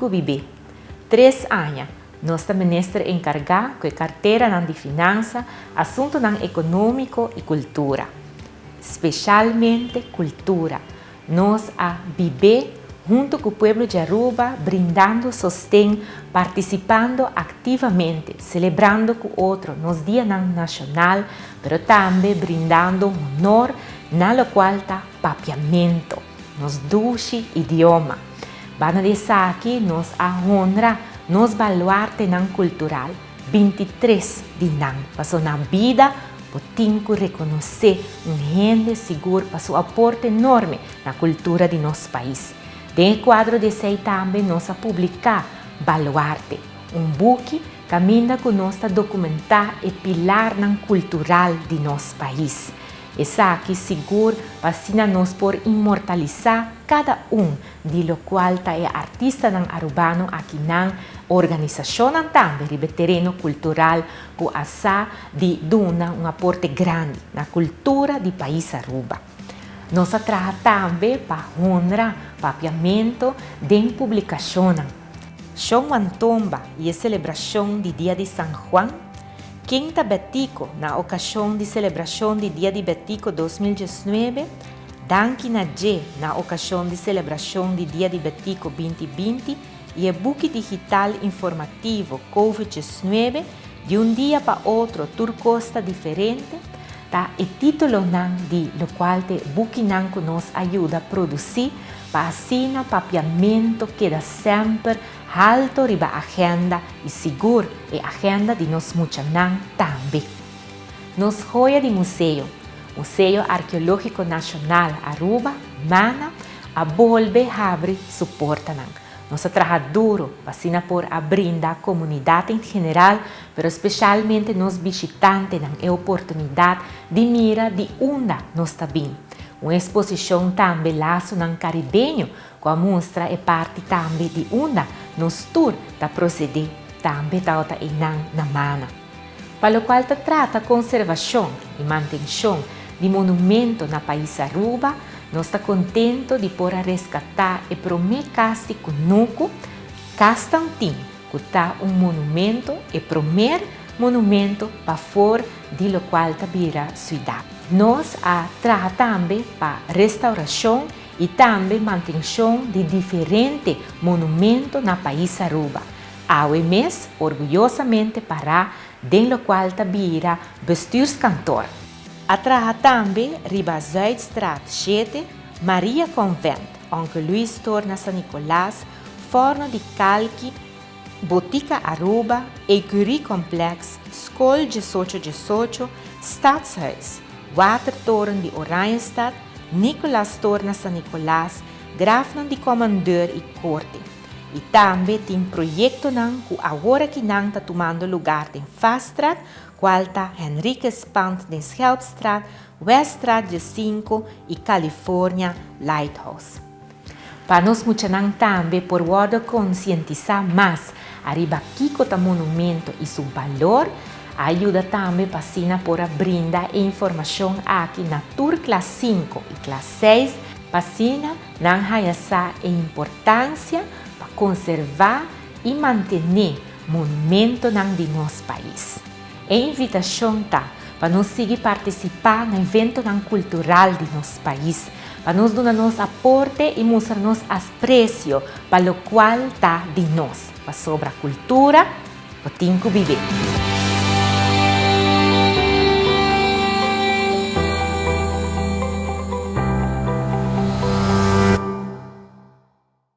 cu bib'é. Tres aña, nos ta minister encarga cu e carteranan di Finansa, Asuntonan Economico y Cultura. Specialmente cultura. Nos a bib'é hunto cu pueblo di Aruba brindando sosten, participando activamente, celebrando cu otro nos dianan nacional, pero tambe brindando honor na locual ta Papiamento, nos dushi idioma. Banda di esaki nos a honra nos baluartenan cultural, 23 di nan, paso na bida bo tin cu reconoce un hende sigur pa su aporte enorme na cultura di nos pais. Den e cuadro di esey tambe nos a publica Baluarte, un buki caminda cu nos ta documenta e pilarnan cultural di nos pais. Esaki sigur pa asina nos por inmortalisá kada un di lokual ta e artistanan arubano aki nan organisashonnan tambe riba e tereno kultural ku a sa di duna un aporte grandi na kultura di pais Aruba. Nos a traha tambe pa honra papiamento den publikashonnan. Shon Wantomba i e selebrashon di Dia di San Juan. Ken ta Betico na okashon di selebrashon di Dia di Betico 2019? Danki na dje na okashon di selebrashon di Dia di Betico 2020 i e buki digital informativo Covid 19, Di un dia pa otro tur kos ta diferente, ta e titulonan di lokual ta e bukinan ku nos a yuda produsí pa asina papiamentu keda semper Halto riba agenda y sigur e agenda di nos muchanan tambe. Nos joya di museo, Museo Arkeologico Nacional Aruba, MANA, a bolbe habri su portanan. Nos a traha duro pa asina por a brinda comunidad en general, pero specialmente nos bishitantenan e oportunidad di mira di unda nos ta bin. Un exposicion tambe Lasonan Caribeño Ku a mustra e parti tambe di unda nos tur ta prosedé tambe tabata einan na Mana. Pa lokual ta trata konservashon i mantenshon di monumento na pais Aruba, nos ta kontento di por a reskatá e promé kas di kunuku, Kas Tantin, ku ta un monumento, e promer monumento pafor di lokual ta bira siudat. Nos a traha tambe pa restaurashon i tambe mantenshon di diferente monumento na pais Aruba. Awe mes orguyosamente pará den lokual ta bira Bestuurskantoor. A traha tambe riba Zuidstraat shete, Maria Convent, Onkel Luis Store na San Nicolas, Forno di Kalki, Botica Aruba, Ecurie Complex, Skol 18 18, Stadshuis, Watertoren di Oranjestad, Nicolaas Store na San Nicolas, grafnan di Commandeur y Corte. Y tambe tin proyectonan cu awor aki nan ta tumando lugar den Faststraat, cual ta Henriquezpand den Schelpstraat, Weststraat 15 y California Lighthouse. Pa nos muchanan tambe por wordo concientisa mas ariba kico ta monumento y su balor, a yuda tambe pa asina por a brinda e informacion aki na tur klas 5 y klas 6 pa asina nan haya sa e importancia pa conserva y mantene monumentonan di nos pais. E invitacion ta pa nos sigui participa na eventonan cultural di nos pais, pa nos duna nos aporte y mustra nos asprecio pa locual ta di nos, pasobra cultura bo tin cu bibe.